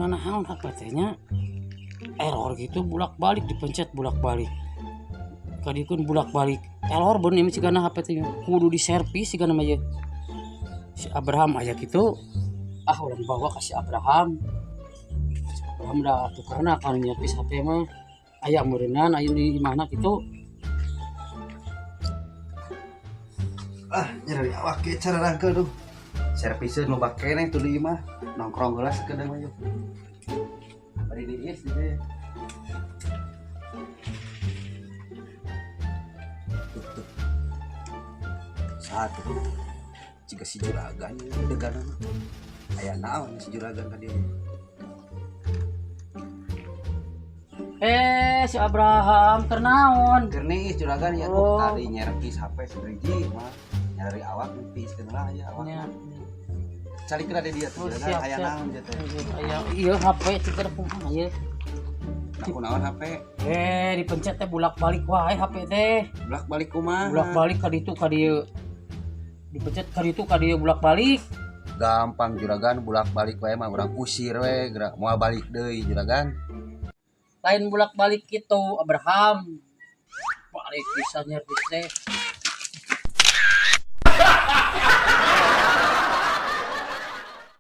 Kena naon HP teh nya? Error gitu bolak-balik dipencet bolak-balik. Kadikeun bolak-balik. Error bener ini cigana HP teh kudu diservis cigana mah ieu. Si Abraham aya kitu. Ah, urang bawa ka si Abraham. Si Abraham dah tukarna kan nyervis HP mah. Aya meureunnan aya di imahna kitu. Ah, nyeri awak ge cara rangke duh. Serviseun loba keneh tuh di imah. Nongkrong heula sakedeung mah yeuh. Bari diis di dieu. Tuh, tuh. Satu. Jika si juragan degan mah. Aya naon si juragan ka dieu? Eh, si Abraham keur naon? Keur niis juragan ya. Oh. Tadi nyervis HP sebriji mah. Nyari awak tiiskeun lah ya awak. Nya. Calikeun ada dia tuh Oh, juragan siap, aya siap. Naon dia teh. Aya ieu HP cik kumaha ieu? Nah, kunaon HP? Eh, dipencet teh bolak-balik wae HP teh. Bolak-balik kumaha? Bolak-balik ka ditu ka dieu. Dipencet ka ditu ka dieu bolak-balik. Gampang juragan, bolak-balik wae mah urang usir we gerak moal balik deui juragan. Lain bolak-balik kitu, Abraham. Balik bisa nyervis teh.